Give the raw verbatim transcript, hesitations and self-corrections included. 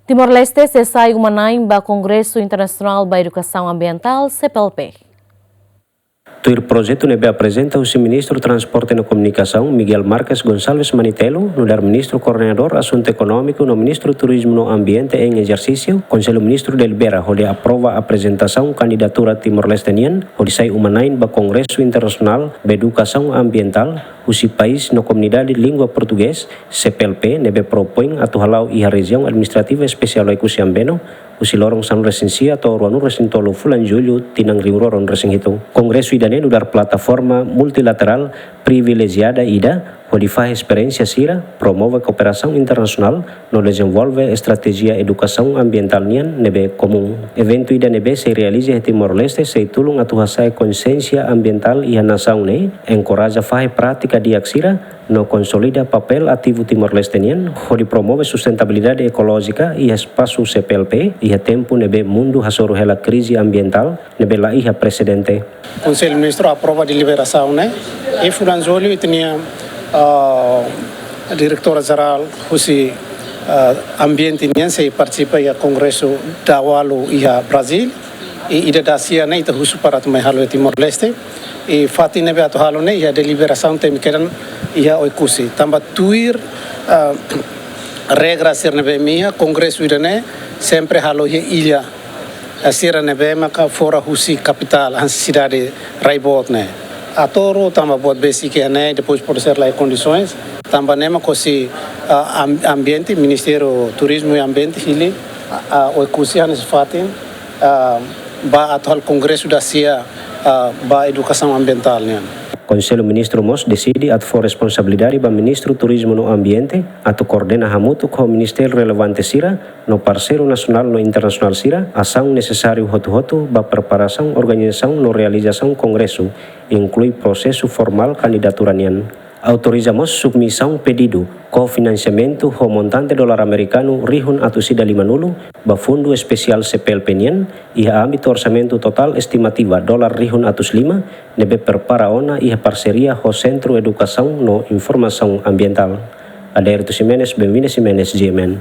Timor-Leste sei sai uma-na'in ba Kongresu Internasionál ba Edukasaun Ambientál, C P L P. Tuir projetu ne'ebé aprezenta husi Ministru Transporte no Komunikasaun, Miguel Marques Gonçalves Manitelo, nu'udar Ministru Koordenadór Asuntu Ekonómiku no Ministru Turizmu no Ambiente em ezersísiu, Konsellu Ministru delibera hodi aprova aprezentasaun kandidatura Timor-Leste nian hodi sai uma-na'in ba Kongresu Internasionál ba Edukasaun Ambientál husi país no komunidade língua portugés, C P L P, ne'ebé propoin atu hala'o iha Rejiaun Administrativa Espesiál Oekusi Ambeno, husi loron sanulu-resin-sia to'o ruanulu-resin-tolu fulan Jullu tinan rihun rua ruanulu-resin-hitu. Kongresu ida-ne'e nu'udar plataforma multilaterál privilejiada ida hodi fahe esperiénsia sira, promove kooperasaun internasionál no dezenvolve estratéjia edukasaun ambientál nian ne'ebé komún. Eventu ida ne'ebé sei realiza iha Timor-Leste sei tulun atu hasa'e konsiénsia ambientál iha nasaun ne'e, enkoraja fahe prátika di'ak sira, no konsolida papél ativu Timor-Leste nian hodi promove sustentabilidade ekolójika iha espasu C P L P, iha tempu ne'ebé mundu hasoru hela krize ambientál ne'ebé la iha presedente. Konsellu Ministru aprova deliberasaun ne'e, i fulan Jullu ita-nia, ah, Diretora Jerál husi, ah, Ambiente nian sei partisipa iha Kongresu daualu iha Brazíl, i ida dasia ne'e ita husu para atu mai halo iha Timor-Leste, i fatin ne'ebé atu halo ne'e iha deliberasaun temi kedan iha Oekusi. Tanba tuir, ah, regra sira ne'ebé imi iha, kongresu ida-ne'e sempre halo iha illa, ah, sira ne'ebé maka fora husi kapitál, hanesan sidade rai-boot ne'e. Atu to'o tanba buat besik iha ne'e, depois pode ser la iha kondisoens. Tanba ne'e mak husi, ah, am-, ambiente, Ministériu Turizmu i Ambiente hili, ah, ah, Oekusi hanesan fatin, ah, ba atu halo kongresu dasia, ah, ba edukasaun ambientál nian. Konsellu Ministru mós deside atu fó responsabilidade ba Ministru Turizmu no Ambiente atu koordena hamutuk ho ministériu relevante sira no parseiru nasionál no internasionál sira asaun nesesáriu hotu-hotu ba preparasaun, organizasaun no realizasaun kongresu, inklui prosesu formál kandidatura nian. Autoriza mós submisaun pedidu kofinansiamentu ho montante dolar amerikanu rihun atus ida limanulu ba Fundu Espesiál C P L P nian, iha ámbitu orsamentu totál estimativa dolar rihun atus lima, ne'ebé prepara ona iha parseria ho Sentru Edukasaun no Informasaun Ambientál. Adérito Ximenes, Benvinda Ximenes, G M N.